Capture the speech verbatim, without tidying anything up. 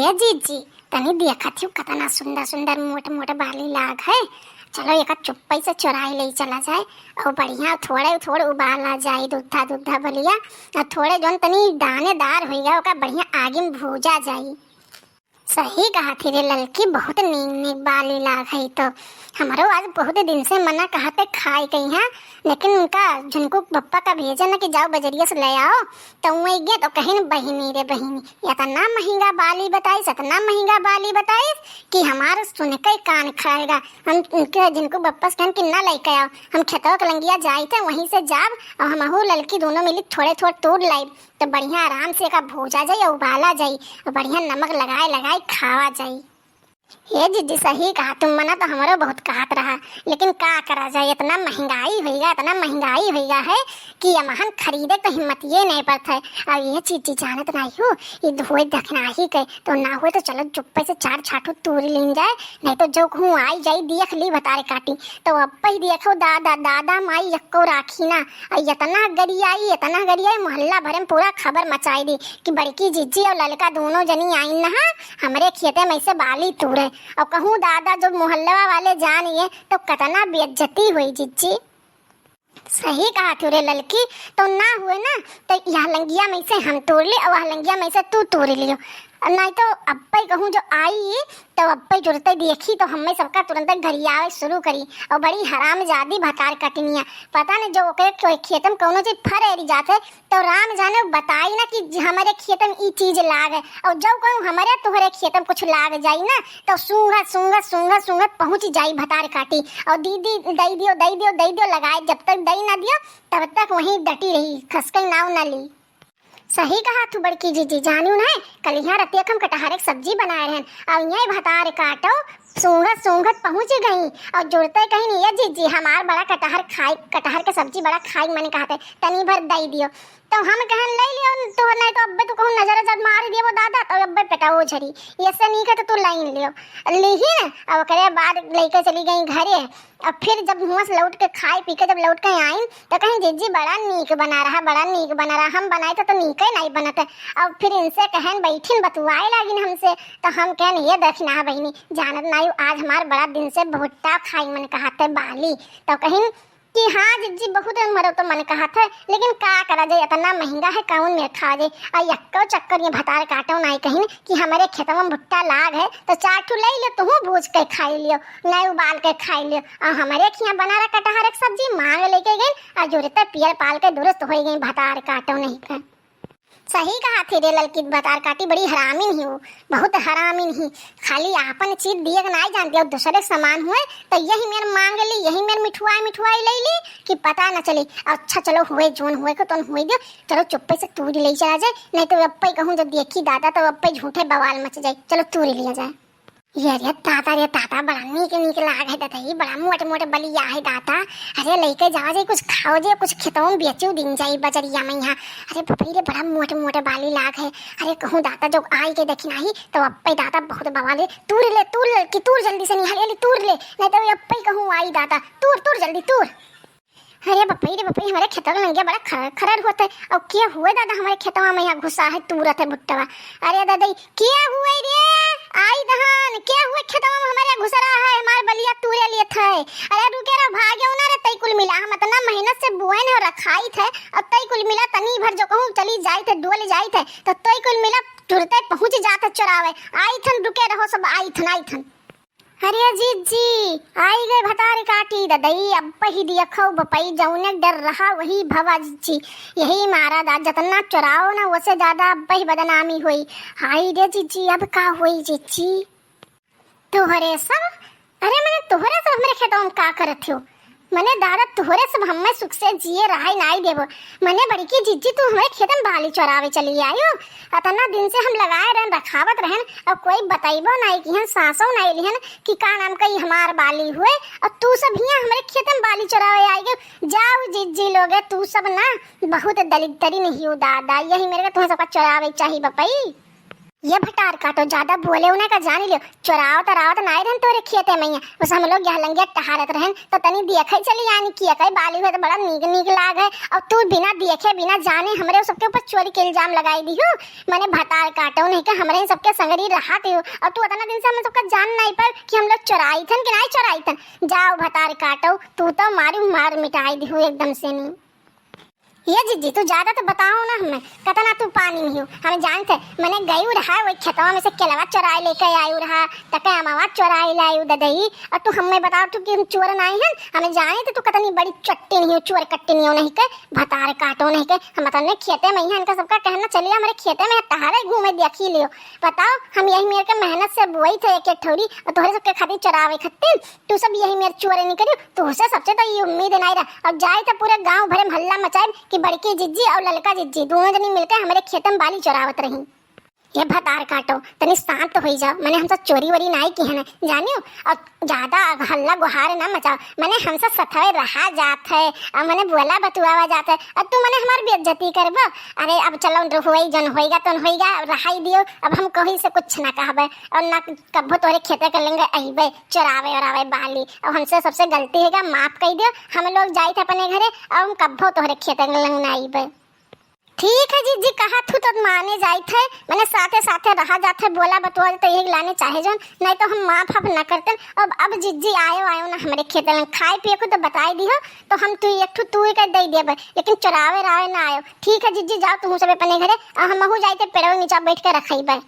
ए जीजी, तनी देखत हिउ कतना सुंदर सुंदर मोट मोट बाली लाग है। चलो एका चुप्पे से चोराई ले चला जाए और बढ़िया थोड़े थोड़े उबाला जाए, दूधा दूधा बलिया, और थोड़े जौन तनी दानेदार होइगा ओका बढ़िया आगी में भूजा जाए। सही कहत ही रे ललकी, बहुत नीक नीक बाली लाग है। तो हमरो आज बहुत दिन से मना कहते खाए के यहाँ, लेकिन उनका झुनकू बप्पा का भेजे न कि जाओ बजरिया से ले आओ, तो वही गए तो कहिन बहिनी रे बहिनी, इतना महंगा बाली बताइस, इतना महंगा बाली बताइस कि हमार सुन के कान खड़ेगा। हम उनके झुनकू बप्पा से कहन कि ना लेके आओ, हम खेतवा के लंगिया जाइत है, वहीं से जाब और हमहू ललकी दोनों मिली थोड़े थोड़े तूर लाइब। तो बढ़िया आराम से एका भूजा जाई और उबाला जाई और बढ़िया नमक लगाए लगाए खावा जाई। हे जीजी, सही कहा तुम, मना तो हमरो बहुत कहत रहा, लेकिन का करा जाए, इतना महंगाई होइगा, इतना महंगाई होइगा है कि अमहन खरीदे तो हिम्मतिये नहीं पड़त है। और ये जीजी जानत नहीं हो, ये धोए दखनाही के तो ना होए तो चलो चुप्पे से चार छाठू तूर लीन जाए, नहीं तो जो कहूँ आई जाई देख ली भतार काटी। तो अब्बे ही देखो दादा, दादा माई यक्को राखी ना, आ इतना गरियाई, इतना गरियाई, मोहल्ला भरे में पूरा खबर मचाई दी कि बड़की जीजी और ललका दोनों जनी आइन नहा हमरे खेते में से बाली तूरे। और कहूँ दादा, जो मोहल्ला वाले जान ये तो कतना बेइज्जती हुई जीजी। सही कहा तू रे ललकी, तो ना हुए ना तो यह लंगिया में से हम तोड़ ली और वह लंगिया में से तू तोड़ लियो। और नहीं तो अब्बे कहूँ जो आई तो अब्बे जुरते देखी तो हमें सबका तुरंत गरियावे शुरू करी। और बड़ी हरामजादी भतार कटनिया, पता नहीं जो ओकरे खे-, खेत में कौनो चीज फरेरी जाते तो राम जाने बताई ना कि हमरे खेत में ई चीज लाग है। और जब कहूँ हमरे तोहरे खेत में कुछ लाग जाई ना तो सूंघत सूंघत सूंघत सूंघत पहुँच जाई भतार काटी। और दीदी दई दियो, दई दियो, दई दियो लगाए, जब तक दई ना दियो तब तक वहीं डटी रही, खसके नाव ना ली। सही कहा तू बड़की जीजी, जानियो ना, कल यहाँ रतिया के हम कटहर के सब्जी बनाए रहन, और यही भतार काटो सूंघत सूंघत पहुँच गई और जुड़ते कहिन, "ये जीजी, हमार बड़ा कटहर खाई, कटहर के सब्जी बड़ा खाई मन कहते, तनी भर दई दियो।" तो हम कहन, "ले लियो, तो नहीं तो अब्बे तू कहूँ नजर नजर मार दियो वो दादा, तो अब्बे पेटा वो झरी, ये से नहीं कहते तू लाइन लियो।" लिहिन, और ओकरे बाद लेके चली गई घरे। अब फिर जब हुआं से लौट के खाए पी के जब लौट के आइन, तो कहें, "जीजी, बड़ा नीक बना रहा, बड़ा नीक बना रहा, हम बनाए तो, तो नीके नहीं बनत।" अब फिर इनसे कहें, बैठिन बतुआए लागिन हमसे, तो हम कहें, "ये देखी ना बहिनी, जानत नायू, आज हमार बड़ा दिन से भुट्टा खाई मन कहत है, बाली।" तो कहिन कि, "हाँ जीजी, बहुत दिन मरो तो मन कहत है, लेकिन का करा जाए, इतना महंगा है, कौन मेर खावा जाए?" आ यक्को चक्कर ये भतार काटो नाई कहिन कि हमरे खेतवा में भुट्टा लाग है, तो चार ठो ले लियो, तुहू भूज के खाई लियो, नहीं उबाल के खाई लियो। आ हमरे खिया बना रहा कटहर के सब्जी, मांग लेके गई, आ जुरते पियल पाल के दुरुस्त हो गई, भतार काटो नहीं के। सही कहा थी रे ललकी, भतार काटी बड़ी हरामिन ही हो, बहुत हरामिन ही। खाली आपन चीज दिए के नाई जानती, और दूसरे के सामान हुए तो यही मेर मांग ली, यही मेर मिठुआई मिठुआई ले ली कि पता न चली। अच्छा चलो हुए, जोन हुए को तोन हुए दियो, चलो चुप्पे से तूरी ले चला जाए, नहीं तो अब्बे कहूँ जब देखी दादा तो अब्बे झूठे बवाल मच जाए। चलो तूरी लिया जाए। ये रे दादा, रे दादा, बड़ा नीक नीक लाग है दादा, ये बड़ा मोट मोट बलिया है दादा। अरे लेके जाओ जे, कुछ खाओ जे, कुछ खेतों में बेचो दिन जाई बजरिया में यहाँ। अरे बाप रे, बड़ा मोट मोट बाली लाग है। अरे कहूँ दादा जो आई के देखी नाही तो अब्बे दादा बहुत बवाल है। तूर ले, तूर ले, कि तूर जल्दी से निहाल ले, तूर ले, नहीं तो अब्बे कहूँ आई दादा। तूर, तूर जल्दी तूर। अरे बपई रे बपई, हमारे खेतवा के लंगिया बड़ा खरर खरर होत है। और के हुए दादा हमारे खेतवा में यहाँ घुसा है, तूरत है भुट्टवा। अरे दादा, के हुए रे? आई दहन, के हुए खेतवा में हमारे घुस रहा है, हमारे बलिया तूरे लिए थे। अरे रुके रहो, भाग्यो ना रे, तई कुल मिला हम इतना मेहनत से बुआइन और रखाई थे, और तई कुल मिला तनी भर जो कहूँ चली जाई थे, डोल जाई थे, तो तई कुल मिला तुरते पहुँच जाते चोरावे। आई थन, रुके रहो सब, आई थन, आई थन। अरे जिज्जी, आई गए भतार काटी ददई, अब ही दियखौ बपई, जौने डर रहा वही भवा जिज्जी। यही मारा दा, जतना चोराओ ना, वसे ज्यादा अब ही बदनामी होई। हाय रे जिज्जी, अब का होई जिज्जी? तोहरे सब, अरे मने तोहरे सब हमरे खेतवा में का करत हो? मने दादा, तोहरे सब हम्मे सुख से जिए रहाई नाई देबो। मने बड़की जिज्जी, तू हमरे खेत में बाली चोरावे चली आयो। अतना दिन से हम लगाए रहन, रखावत रहन, और कोई बतैबो नाई किहन, सासो नाई लिहन कि का नाम का ई हमार बाली हुए, और तू सब हियाँ हमरे खेत में बाली चोरावे आई गयो। जाओ जिज्जी लोगे, तू सब ना बहुत दलिद्दरी नहीं हो दादा, यही मेरे का तुम्हें सबका चोरावे चाही बपई। ये भतार काटो, ज्यादा बोले उन्हें का जानी लियो, चोरावत रावत नाई रहन तोरे खेते में, बस हम लोग यह लंगिया टहारत रहन, तो तनी देखे चली आनी किया कई बाली हुए तो बड़ा नीक नीक लाग है, और तू बिना देखे बिना जाने हमरे सबके ऊपर चोरी के इल्जाम लगाई दिहू। मने भतार काटो नहीं के हमरे सबके संगरी रहत हो, और तू इतना दिन से हम सबका जान नाई पाए कि हम लोग चोराई थन कि नाई चोराई थन। जाओ भतार काटो, तू तो मारू मार मिटाई दिहू एकदम से नी। ये जिज्जी, तू ज्यादा तो बताओ ना हमें, कतना तू पानी में हो, हमें जानते, मने गई रहा वही खेतवा में से केलवा चोराए लेके आई रहा, तके अमावा चोराए लाई ददई, और तू हमें बताओ तू कि हम चोर नाई हन, हमें जाने तो तू कतनी बड़ी चट्टी नहीं हो, चोर कट्टी नहीं हो नहीं के, भतार काटो नहीं के, हम तने खेते में ही इनका सबका कहना चलिए हमारे खेते में टहरे घूमे देखी लियो, बताओ हम यही मेर के मेहनत से बोई थे एक एक ठौरी और तोहरे सबके खातिर चोरावे खातिर, तू सब यही मेर चोरे नहीं करियो, तू से सबसे तो ये उम्मीद नहीं रहा। अब जाए तो पूरे गांव भरे में हल्ला मचाए कि बड़की जिज्जी और ललका जिज्जी दोनों जनी मिलकर हमारे खेतम बाली चोरावत रही। ये भतार काटो, तनी शांत होई जाओ, मने हम सब चोरी वोरी नाई की है ना, जानियो, और ज्यादा हल्ला गुहार ना मचाओ, मने हम सब सथवे रहा जात है, और मने बोला बतुआवा जात है, और तू मने हमार बेइज्जती करबो। अरे अब चलो, जो होई जन होईगा तन होईगा, रहाई दियो, अब हम कहीं से कुछ ना कहबे, और ना कब्बो तोहरे खेते के लेंगे अइबे चोरावे ओरावे बाली। अब हमसे सबसे गलती होगा, माफ कर दियो, हम लोग जाइत है अपने घरे, अब हम कब्बो तोहरे खेते के लेंगे ना अइबे। ठीक है जिज्जी, कहा थू तो माने जाइत है, मने साथे साथे रहा जात है, बोला बतुआ तो यही लाने चाहे जोन, नहीं तो हम माफ अब ना करते। अब अब जिज्जी आयो आयो ना हमारे खेते में, खाए पिए को तो बताई दियो, तो हम तू एक ठू तू ही कर दे देबे, लेकिन चोरावे रावे ना आयो। ठीक है जिज्जी, जाओ तुम सब अपने घरे, और हम महू जाइत है पेड़वा नीचा बैठ के रखइबे।